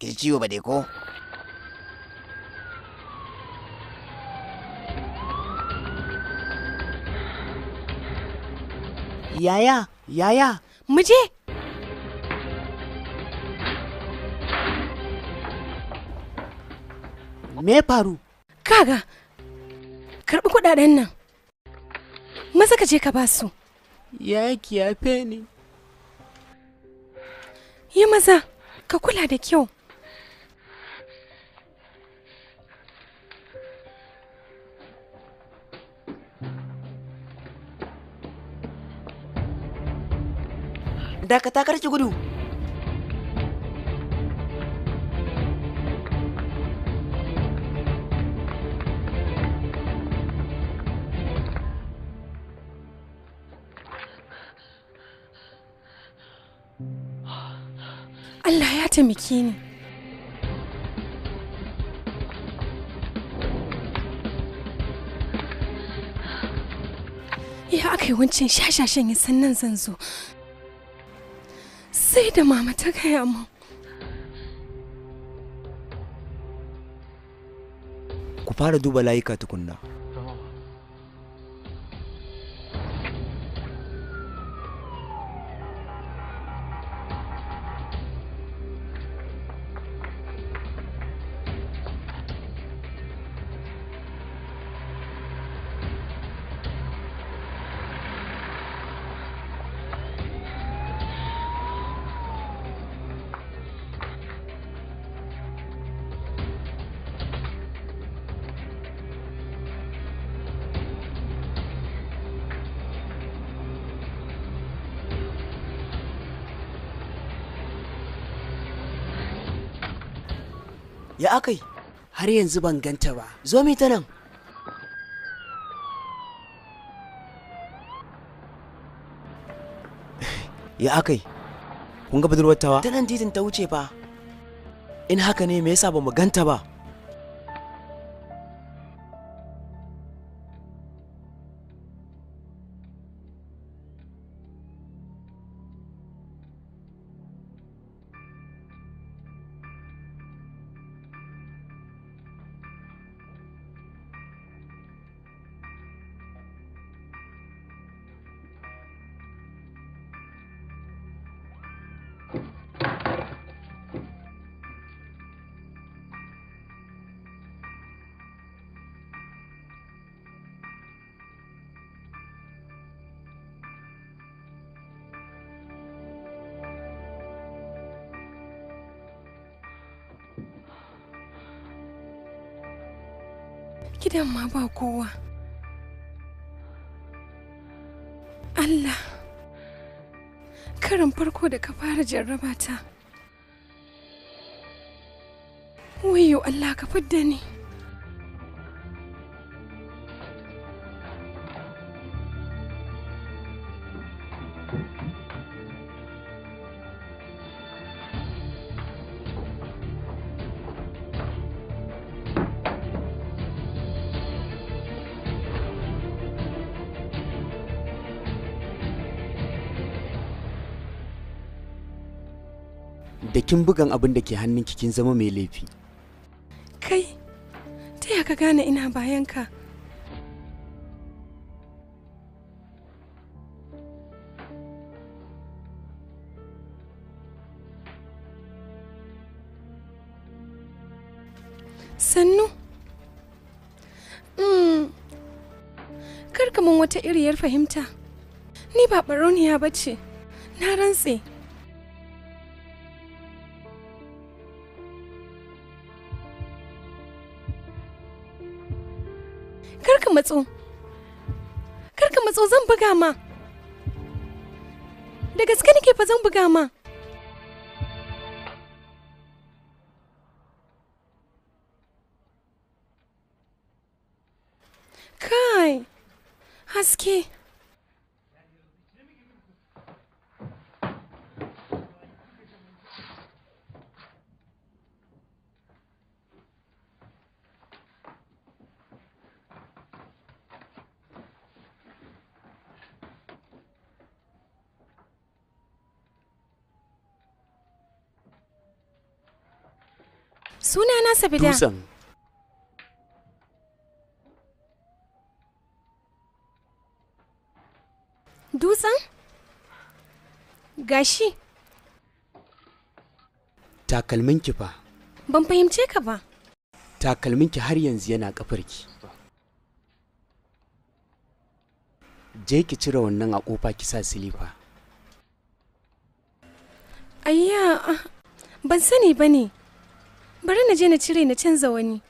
Baki ji ciwo ba dai ko? Yaya, yaya. Mu je. Me faru? Kaga, karɓi kuɗaɗen nan. Maza ka je ka ba su. Yaya ki yafe ni. Yi maza, ka kula da kyau. Dakata, kar ki gudu. Allah ya taimake ni. Ya aka yi wancan shashashen ya san nan zan zo. Sai da mama ta gaya min. Ku fara duba layuka tukunna. Ya akai? Har yanzu ban ganta ba. Zo mi ta nan. Ya akai? Kun ga budurwar tawa? Ta nan titin ta wuce fa. In haka ne me yasa ba mu ganta ba? Gidan ma ba kowa. Allah, karin farko da ka fara jarraba ta. Wayyo Allah, ka fidda ni. Da kin bugan abin da ke hannunki kin zama mai laifi. Kai, ta ya ka gane ina bayan ka? Sannu. Kar ka mun wata iriyar fahimta. Ni ba ɓarauniya ba ce, na rantse. Karka matso. Karka matso, zan buga ma. Da gaske nake fa, zan buga ma. Kai, haske. Suna na Sabida. Dutsen. Dutsen? Gashi. Takalminki fa. Ban fahimce ka ba. Takalminki har yanzu yana kafarki. Je ki cire wannan a kofa ki sa silifa. Ayya, ban sani ba ne. Bari na je na cire na canza wani.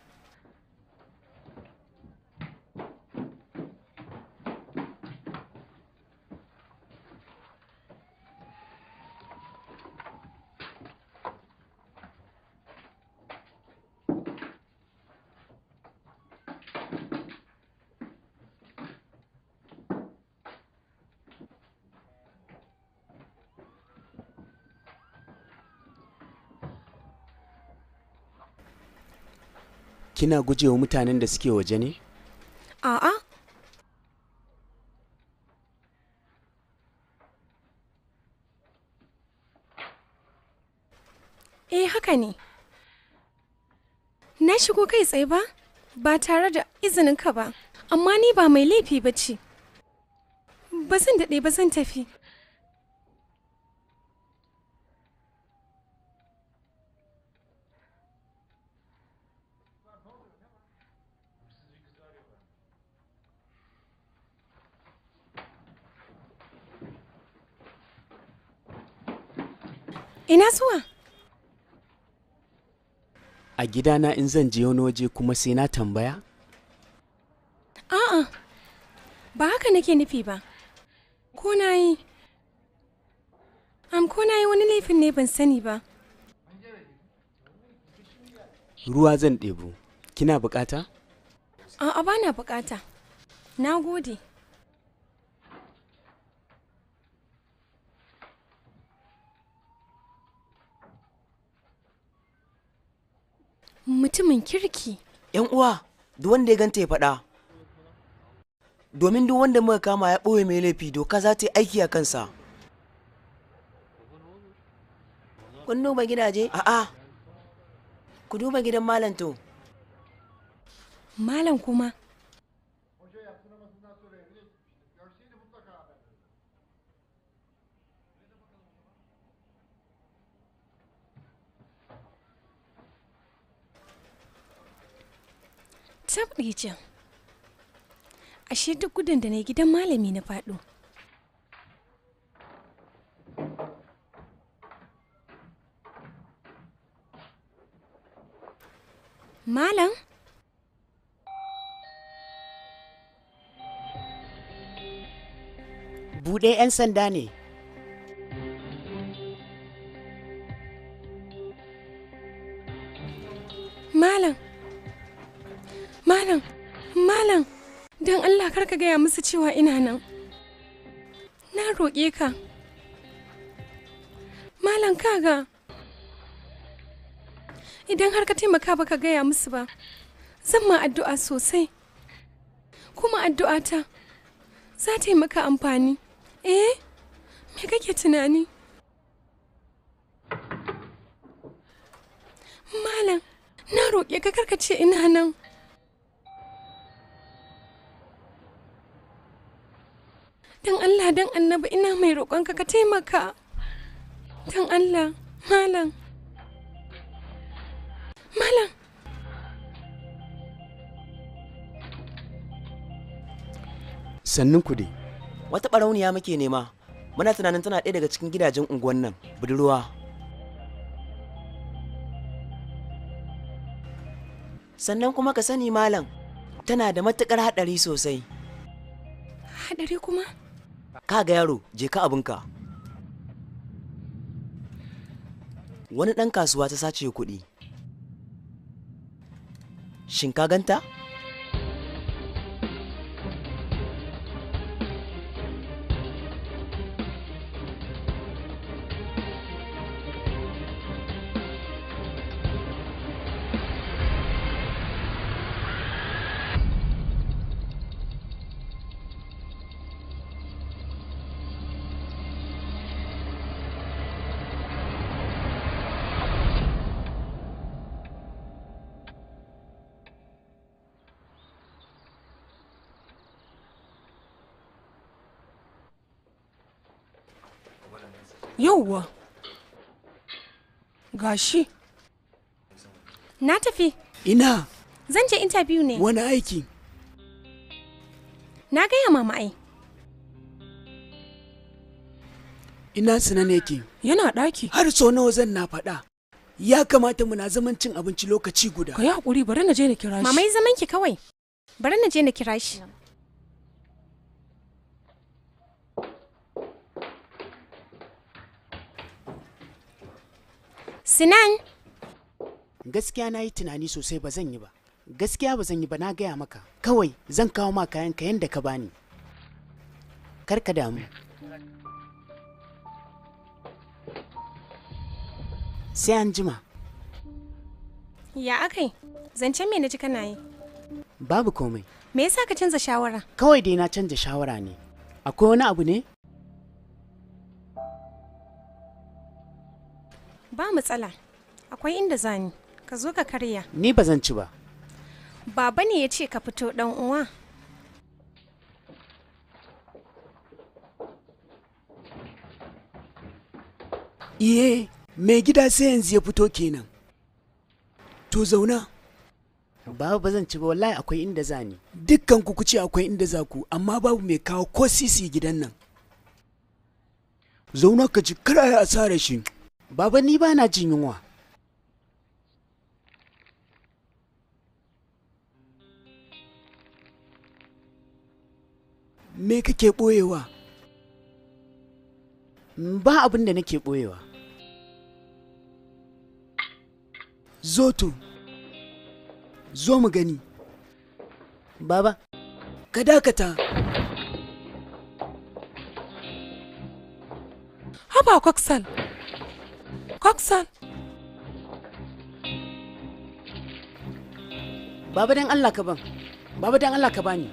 Kina gujewa mutanen da suke waje ne? A'a. Eh, haka ne. Na shigo kai tsaye ba, ba tare da izininka ba, amma ni ba mai laifi ba ce. Ba zan daɗe ba, zan tafi. Ina zuwa? A gidana in zan je wani waje kuma sai na tambaya? A'a, ba haka nake nufi ba. Ko na yi? Ko na yi wani laifin ne ban sani ba. Ruwa zan ɗebo. Kina bukata? A'a, ba na bukata. Na gode. Mutumin kirki. ‘Yan uwa, duk wanda ya ganta ya faɗa. Domin duk wanda muka kama ya ɓoye mai laifi, doka za ta yi aiki a kansa. Kun duba gidaje? A'a. Ku duba gidan malam to. Malam kuma. Tabɗijin. Ashe duk gudun da na yi gidan malami na faɗo. Malam? Buɗe, 'yan sanda ne. Malam. Malam, Malam, don Allah kar ka gaya musu cewa ina nan. Na roƙe ka. Malam, kaga. Idan har ka taimaka baka gaya musu ba, zan ma addu'a sosai. Kuma addu'ata za ta yi maka amfani. Eh, me kake tunani? Malam, na roƙe ka karka ce ina nan. Don Allah, don annabi, ina mai roƙonka ka taimaka. Don Allah, Malam. Malam. Sannun ku dai. Wata ɓarauniya muke nema. Muna tunanin tana ɗaya daga cikin gidajen unguwan nan, budurwa. Sannan kuma ka sani malam, tana da matuƙar haɗari sosai. Haɗari kuma? Ka ga yaro, je ka abinka. Wani ɗan kasuwa ta sace kuɗi. Shin ka ganta? Yauwa. Gashi. Na tafi. Ina? Zan je interview ne. Wani aiki? Na gaya mama ai. Ina Sinan yake? Yana ɗaki. Har so nawa zan na faɗa. Ya kamata muna zaman cin abinci lokaci guda. Ka yi haƙuri, bari na je na kira shi. Mama yi zaman ki kawai. Bari na je na kira shi. Sinan. Gaskiya na yi tunani sosai, ba zan yi ba. Gaskiya ba zan yi ba, na gaya maka. Kawai zan kawo ma kayan ka yanda ka bani. Kar ka damu. Sai an jima. Ya akai? Zancen me na ji kana yi? Babu komai. Me yasa ka canza shawara? Kawai dai na canza shawara ne. Akwai wani abu ne? Ba matsala. Akwai inda zani. Ka zo ka karya. Ni ba zan ci ba. Baba ne ya ce ka fito dan uwa. Iye, mai gida sai yanzu ya fito kenan. To zauna. Baba ba zan ci ba, wallahi akwai inda zani. Dukkan ku kuce akwai inda za ku, amma babu mai kawo ko sisi gidan nan. Zauna ka ci, kar a yi asarar shi. Baba ni ba na jin yunwa. Me kake ɓoyewa? Ba abin da nake ɓoyewa. Zo to. Zo mu gani. Baba. Ka dakata. Haba Koksal. Koksal. Baba dan Allah ka ban. Baba dan Allah ka bani.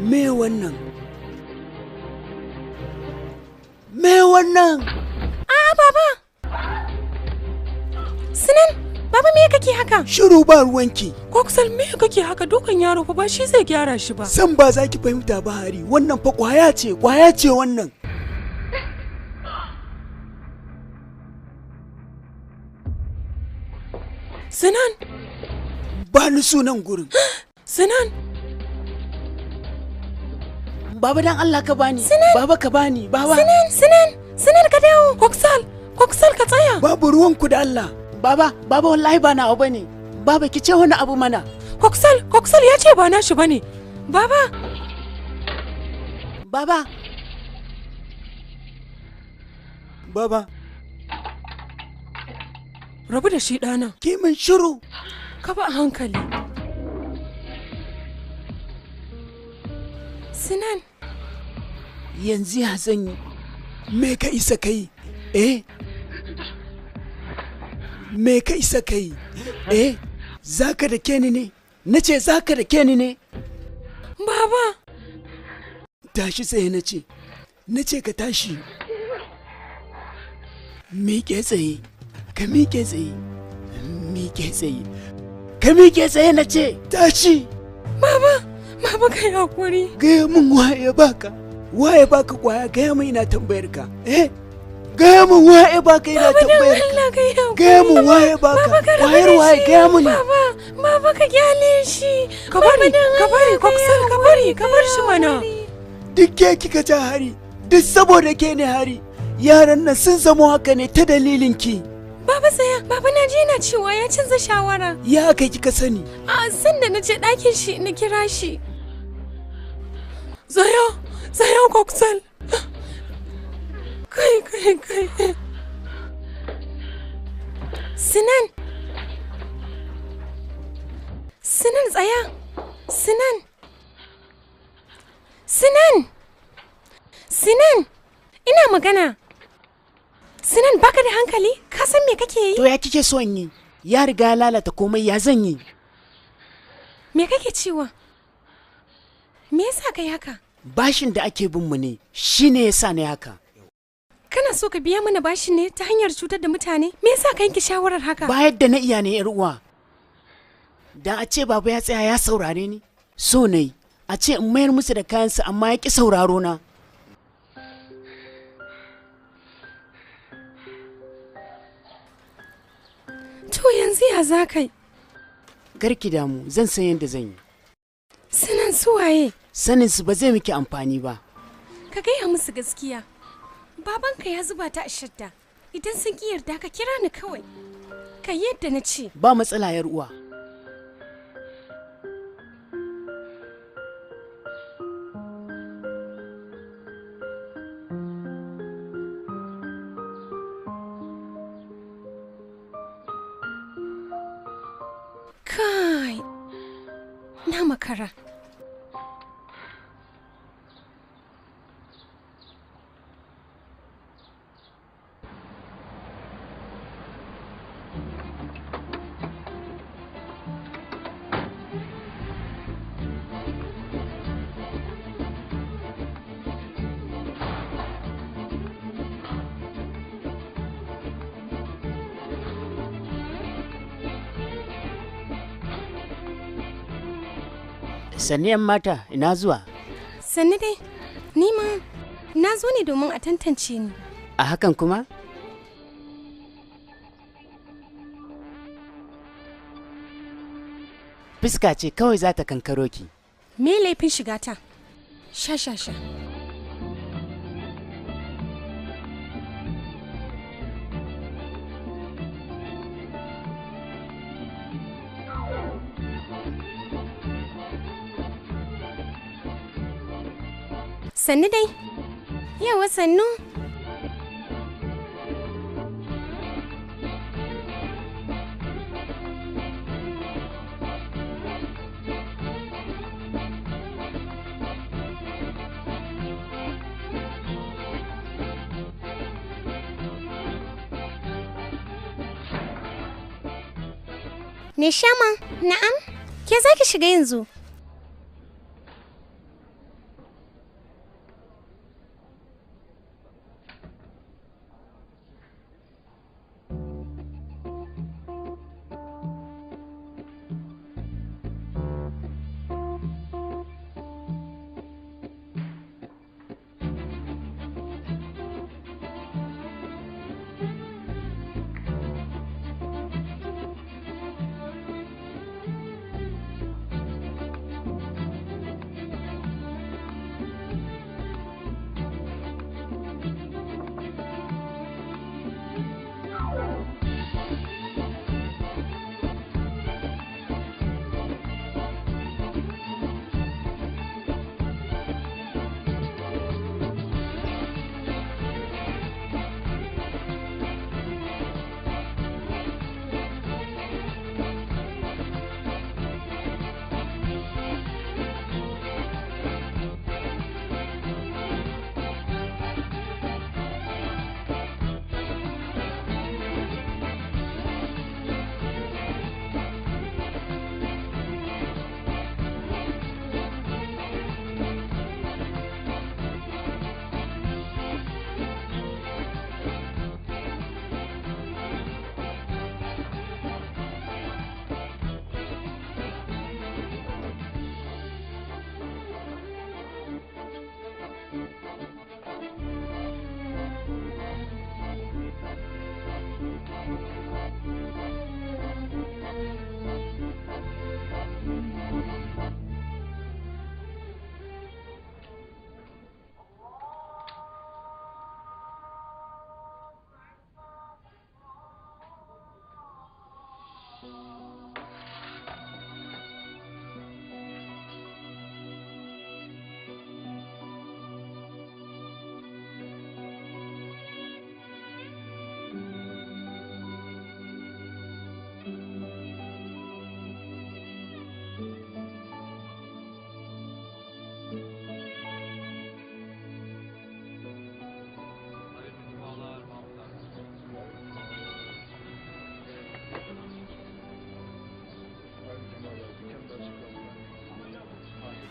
Me wannan? Me wannan? A'a baba. Sinan, baba me kake haka? Shiru ba ruwanki. Koksal me kake haka? Dukan yaro fa ba shi zai gyara shi ba. San ba za ki fahimta ba Hari, wannan fa kwaya ce, kwaya ce wannan. Sinan. Ba ni sunan gurin. Sinan. Baba dan Allah ka bani. Sinan. Baba ka bani. Baba. Sinan, Sinan, Sinan ka dawo. Koksal, Koksal ka tsaya. Babu ruwanku da Allah. Baba, baba wallahi ba nawa bane. Baba ki ce wani abu mana. Koksal, Koksal ya ce ba nashi bane. Baba. Baba. Baba. Rabu da shi ɗana. Ki min shiru. Ka ba a hankali. Sinan. Yanzu ya zan yi. Me ka isa kai? Eh? Me ka isa kai? Eh? Za ka da ni ne? Na ce za ka da ni ne? Baba. Tashi tsaye na ce. Na ce ka tashi. Miƙe tsaye. Ka miƙe tsaye. Miƙe tsaye. Ka miƙe tsaye na ce. Tashi. Baba. Baba kai hakuri. Gaya min waye baka. Waye baka kwaya, gaya min ina tambayar ka. Eh? Gaya min waye baka ina tambayar ka. Gaya min waye baka. Kwayar waye, gaya min. Baba, baba ka kyale shi. Ka bari, ka bari, Koksal ka bari, ka bar shi mana. Duk ke kika ja Hari, duk saboda ke ne Hari. Yaran nan sun zamo haka ne ta dalilin ki. Baba tsaya, baba na je yana cewa ya canza shawara. Ya kai kika sani? A sanda na je ɗakin shi na kira shi. Tsaya, tsaya Koksal. Kai, kai, kai. Sinan. Sinan tsaya. Sinan. Sinan. Sinan. Ina magana. Sinan baka da hankali? Ka san me kake yi? To ya kike so in yi? Ya riga ya lalata komai, ya zan yi? Me kake cewa? Me yasa kai haka? Bashin da ake bin mu ne shine yasa ne haka. Kana so ka biya mana bashi ne ta hanyar cutar da mutane? Me yasa ka yanke shawarar haka? Ba yadda na iya ne yar uwa. Da a ce baba ya tsaya ya saurare ni, so nayi a ce in mayar musu da kayansu amma ya ki sauraro na. To yanzu ya za kai? Karki damu, zan san yadda zan yi. Sanin su waye? Sanin su ba zai miki amfani ba. Ka gaya musu gaskiya. Babanka ya zuba ta a shadda. Idan sun ki yarda ka kira ni kawai. Ka yadda na ce. Ba matsala yar uwa. Kai, na makara. Sanni yan mata, ina zuwa. Sanni dai, ni ma na zo ne domin a tantance ni. A hakan kuma? Fuska ce kawai za ta kankaro ki. Me laifin shiga ta? Sha sha sha. Sannu dai. Yawa sannu. Nishama, na'am, ke za ki shiga yanzu?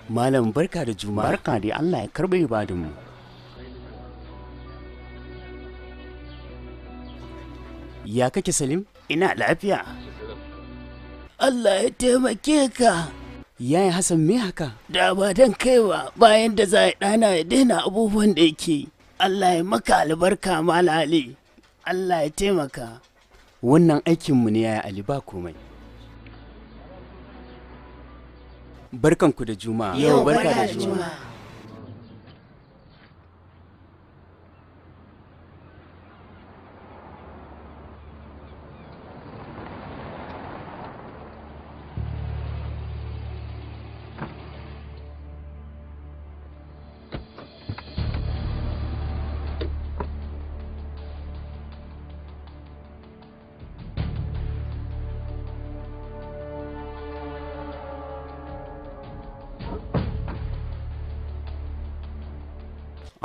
Malam barka da juma'a. Barka dai, Allah ya karɓi ibadunmu. Ya kake Salim? Ina lafiya. Allah ya taimake ka. Yaya Hassan me haka? Da ba don kaiwa bayan da za a ɗana ya daina abubuwan da yake. Allah ya maka albarka Malam Ali. Allah ya taimaka. Wannan aikinmu ne Yaya Ali, ba komai. Barkanku da Juma'a. Yau barka da Juma'a.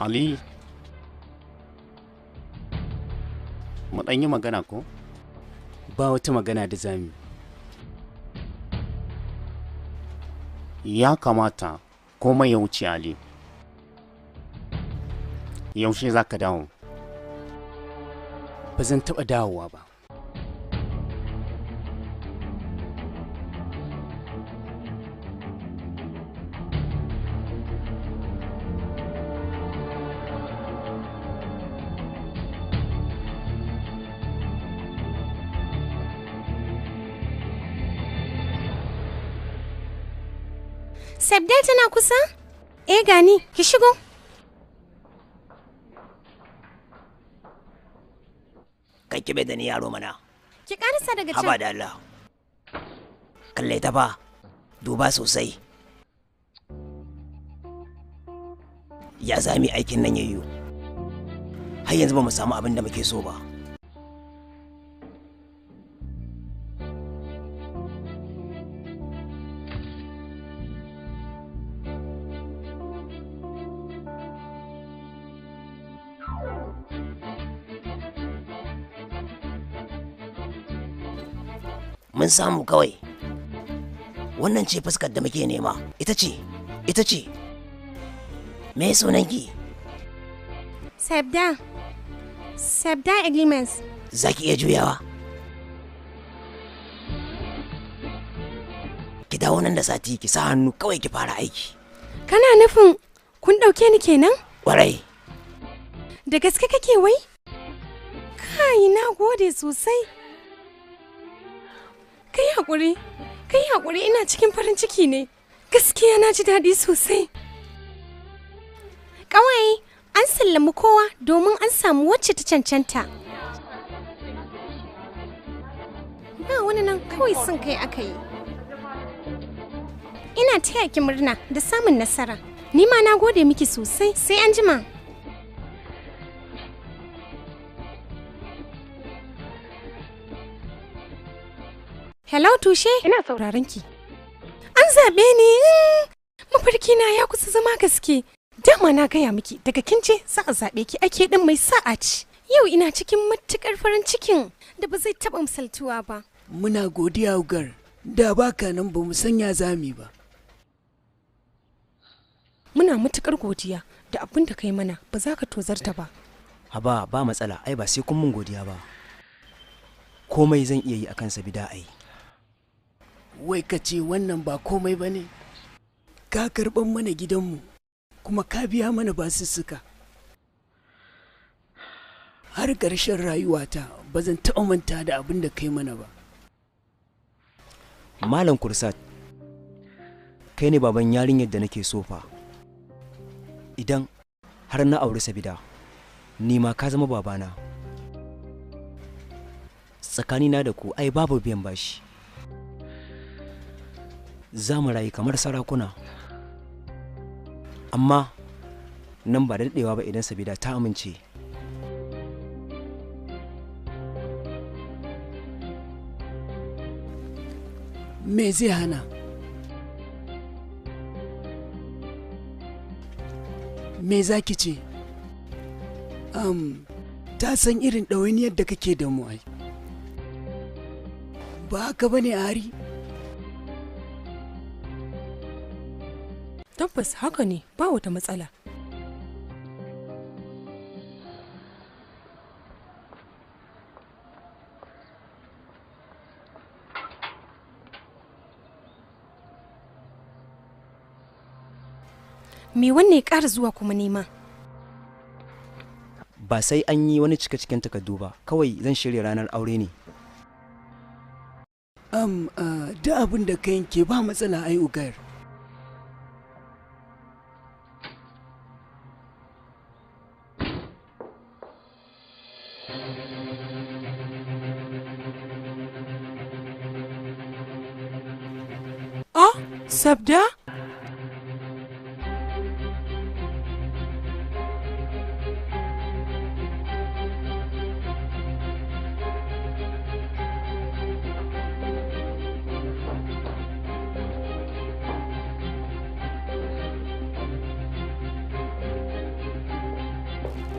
Ali, mu ɗan yi magana ko? Ba wata magana da zami. Ya kamata komai ya wuce Ali. Yaushe za ka dawo? Ba zan taɓa dawowa ba. Sabda tana kusa? Eh gani, ki shigo. Kai kibe da ni yaro mana. Ki karasa daga can. Haba da Allah. Kalle ta fa. Duba sosai. Ya zami aikin nan yayyu. Har yanzu ba mu samu abin da muke so ba. Mun samu kawai. Wannan ce fuskar da muke nema. Ita ce, ita ce. Me sunanki? Sabda. Sabda Agreements. Za ki iya juyawa? Ki dawo nan da sati ki sa hannu kawai ki fara aiki. Kana nufin kun ɗauke ni kenan? Ƙwarai. Da gaske kake wai? Kai, na gode sosai. Kai haƙuri, kai haƙuri, ina cikin farin ciki ne. Gaskiya na ji daɗi sosai. Ƙawaye, an sallami kowa domin an samu wacce ta cancanta. Ba wani nan kawai sun kai aka yi. Ina taya ki murna da samun nasara. Ni ma na gode miki sosai, sai an jima. Hello Tushe. Ina sauraron ki. An zaɓe ni. Mafarki na ya kusa zama gaske. Dama na gaya miki daga kin ce za a zaɓe ki, ake ɗin mai sa'a ce. Yau ina cikin matuƙar farin cikin da ba zai taɓa misaltuwa ba. Muna godiya Ugar, da baka nan ba mu sanya zami ba. Muna matuƙar godiya da abin da kai mana, ba za ka tozarta ba. Haba, ba matsala, ai ba sai kun mun godiya ba. Komai zan iya yi akan sabida ai. Wai ka ce wannan ba komai ba ne? Ka karɓan mana gidanmu, kuma ka biya mana basussuka. Har ƙarshen rayuwata ba zan taɓa manta da abin da kai mana ba. Malam Kursat, kai ne baban yarinyar da nake so fa. Idan har na auri Sabida, ni ma ka zama babana. Tsakanina da ku ai babu biyan bashi. Za mu rayu kamar sarakuna. Amma nan ba da daɗewa ba idan Sabida ta amince. Me zai hana? Me za ki ce? Ta san irin ɗawainiyar da kake da mu ai. Ba haka ba ne, Ari? Tabbas haka ne, ba wata matsala. Me wannan ya ƙara zuwa kuma nema? Ba sai an yi wani cike cikin takardu ba, kawai zan shirya ranar aure ne. Da abin da ka yanke ba matsala ai Ugair. Ah, Sabda?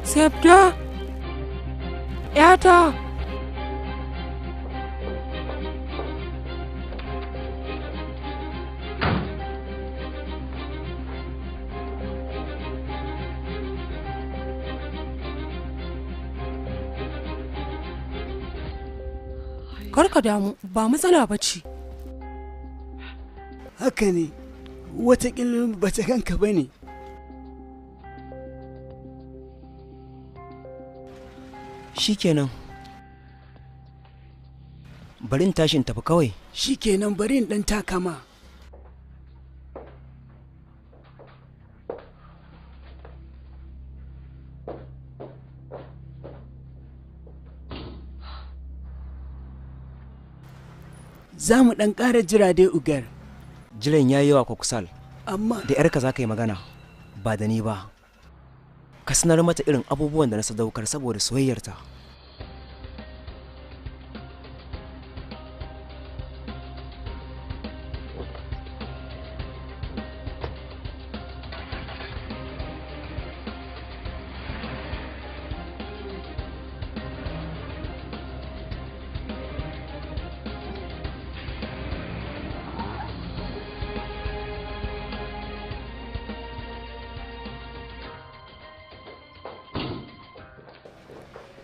Sabda? ‘Yata! Karka damu, ba matsala ba ce. Haka ne, watakila ba ta ganka ba ne. Shikenan. Bari in tashi in tafi kawai. Shikenan, bari in ɗan taka ma. Za mu ɗan ƙara jira dai Ugar. Jiran ya yi yawa Koksal. Amma da ‘yarka za ka yi magana, ba da ni ba. Ka sanar mata irin abubuwan da na sadaukar saboda soyayyarta.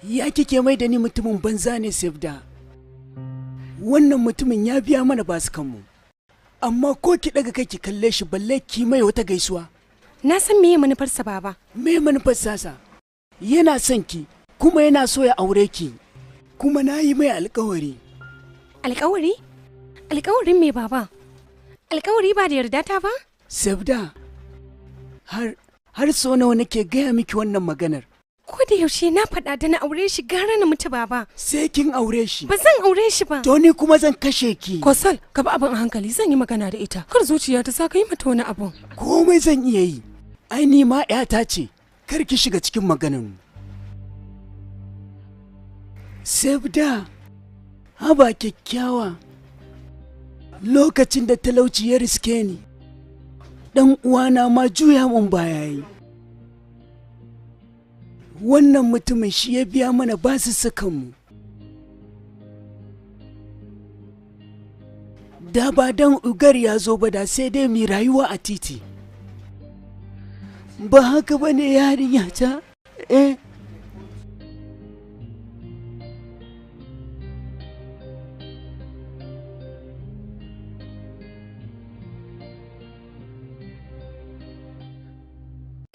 Ya kike mai da ni mutumin banza ne Sevda. Wannan mutumin ya biya mana basukanmu. Amma ko ki daga kai ki kalle shi balle ki mai wata gaisuwa. Na san meye manufarsa baba. Me manufar sasa? Yana son ki kuma yana so ya aure ki. Kuma na yi mai alkawari. Alkawari? Alkawarin me baba? Alkawari ba da yarda ta ba? Sevda, har so nawa nake gaya miki wannan maganar. Ko da yaushe na faɗa da na aure shi gara na mutu baba. Sai kin aure shi. Ba zan aure shi ba. To ni kuma zan kashe ki. Kosal, ka bi abin a hankali, zan yi magana da ita. Kar zuciya ta sa ka yi mata wani abun. Komai zan iya yi. Ai ni ma ƴata ce. Kar ki shiga cikin maganar mu. Sevda, haba kyakkyawa. Lokacin da talauci ya riske ni, ɗan uwana ma juya mun baya yi. Wannan mutumin shi ya biya mana basussukanmu. Da ba dan Ugar ya zo ba da sai dai mu rayuwa a titi. Ba haka ba ne yarinya ta? Eh.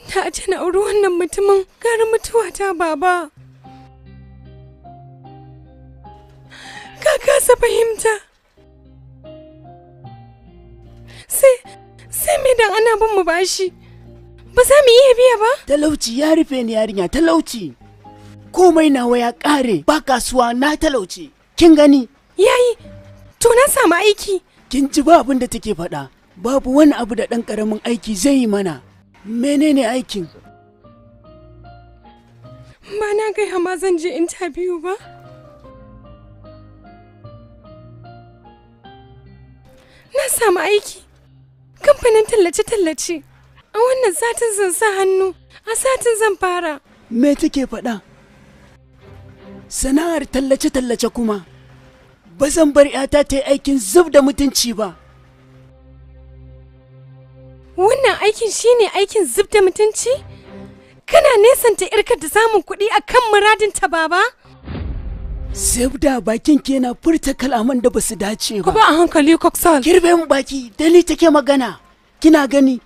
Ta ce na auri wannan mutumin gara mutuwa ta baba. Ka kasa fahimta. Sai me dan ana bin mu bashi. Ba za mu iya biya ba? Talauci ya rufe ni yarinya, talauci. Komai nawa ya kare, ba kasuwa na talauci. Kin gani? Yayi, to na samu aiki. Kin ji ba abin da take faɗa. Babu wani abu da ɗan ƙaramin aiki zai yi mana. Menene aikin? Ba na gaya ma zan je interview ba. Na samu aiki. Kamfanin tallace-tallace. A wannan satin zan sa hannu, a satin zan fara. Me take faɗa? Sana'ar tallace-tallace kuma. Ba zan bar 'yata ta yi aikin zub da mutunci ba. Wannan aikin shine aikin zub da mutunci? Kana nesanta irka da samun kuɗi a kan muradinta baba? Sabda bakin ke na furta kalaman da basu dace Ka ba. ba a hankali Koksal. Kirbe mu baki, da ni take magana. Kina gani,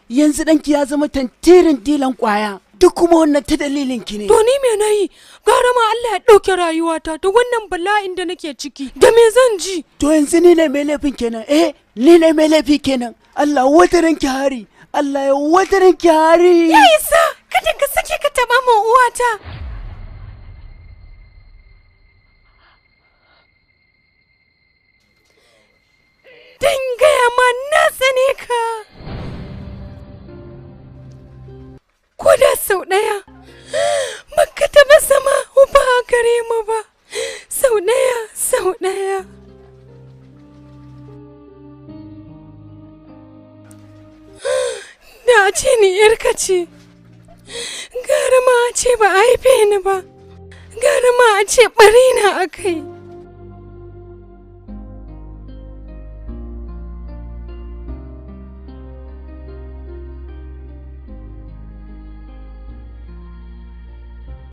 Yanzu ɗanki ya zama tantirin dilan kwaya. Duk kuma wannan ta dalilin ki ne. To ni me nayi? Gara ma Allah ya ɗauke rayuwata da wannan bala'in da nake ciki. Da me zan ji? To yanzu ni ne mai laifin kenan. Eh, ni ne mai laifi kenan. Allah wataran ki hari. Allah ya wataran ki hari. Ya isa, kada ka sake ka taɓa min uwata. Dan gaya ma na tsane ka. Ko da sau ɗaya, baka taɓa zama uba a gare mu ba. Sau ɗaya, sau ɗaya. Da a ce ni ‘yarka ce, gara ma a ce ba a haife ni ba, gara ma a ce ɓari na aka yi.